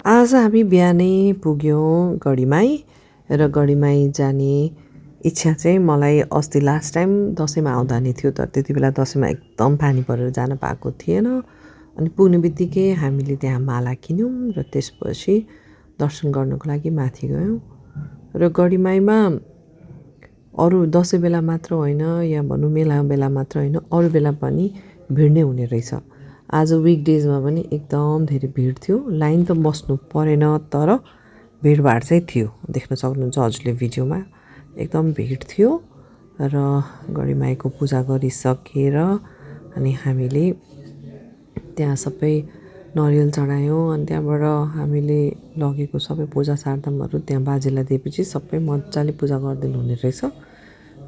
आज हामी बिहानै पुग्यौँ गढीमाई र गढीमाई जाने इच्छा चाहिँ मलाई अस्ति लास्ट टाइम दसैँमा आउँदा नि थियो, तर त्यति बेला दसैँमा एकदम पानी परेर जान पाएको थिएन। अनि पुग्ने बित्तिकै हामीले त्यहाँ माला किन्यौँ र त्यसपछि दर्शन गर्नको लागि माथि गयौँ। र गढीमाईमा अरू दसैँ बेला मात्र होइन या भनौँ मेला बेला मात्र होइन, अरू बेला पनि भिड नै हुने रहेछ। आज विकडेजमा पनि एकदम धेरै भिड थियो। लाइन त बस्नु परेन, तर भिडभाड चाहिँ थियो, देख्न सक्नुहुन्छ हजुरले भिडियोमा। एकदम भिड थियो र गढीमाईको पूजा गरिसकेर अनि हामीले त्यहाँ सबै नरिवल चढायौँ। अनि त्यहाँबाट हामीले लगेको सबै पूजा सारदामहरू त्यहाँ बाजेलाई दिएपछि सबै मजाले पूजा गरिदिनु हुने रहेछ।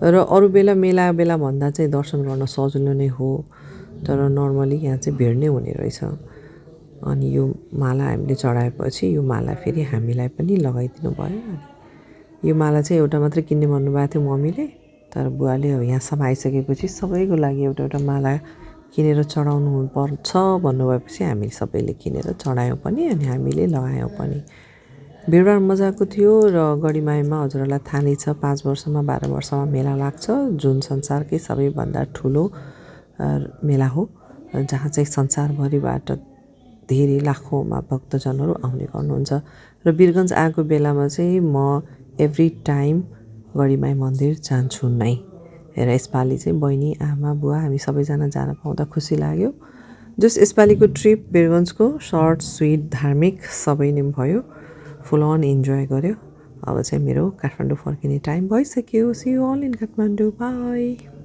र अरू बेला मेला बेला भन्दा चाहिँ दर्शन गर्न सजिलो नै हो, तर नर्मली यहाँ चाहिँ भिड नै हुने रहेछ। अनि यो माला हामीले चढाएपछि यो माला फेरि हामीलाई पनि लगाइदिनु भयो। यो माला चाहिँ एउटा मात्रै किन्ने भन्नुभएको थियो मम्मीले, तर बुवाले अब यहाँसम्म आइसकेपछि सबैको लागि एउटा एउटा माला किनेर चढाउनु पर्छ भन्नुभएपछि हामी सबैले किनेर चढायौँ पनि अनि हामीले लगायौँ पनि। भिडभाड मजाको थियो र गढीमाईमा हजुरहरूलाई थाहा नै छ 5 वर्षमा 12 वर्षमा मेला लाग्छ, जुन संसारकै सबैभन्दा ठुलो मेला हो, जहाँ चाहिँ संसारभरिबाट धेरै लाखौँमा भक्तजनहरू आउने गर्नुहुन्छ। र वीरगन्ज आएको बेलामा चाहिँ म एभ्री टाइम गढीमाई मन्दिर जान्छु नै। र यसपालि चाहिँ बहिनी आमा बुवा हामी सबैजना जान पाउँदा खुसी लाग्यो। जस यसपालिको ट्रिप वीरगन्जको सर्ट स्विट धार्मिक सबै नै भयो, फुल अन इन्जोय गर्यो। अब चाहिँ मेरो काठमाडौँ फर्किने टाइम भइसक्यो। See you all in Kathmandu, by.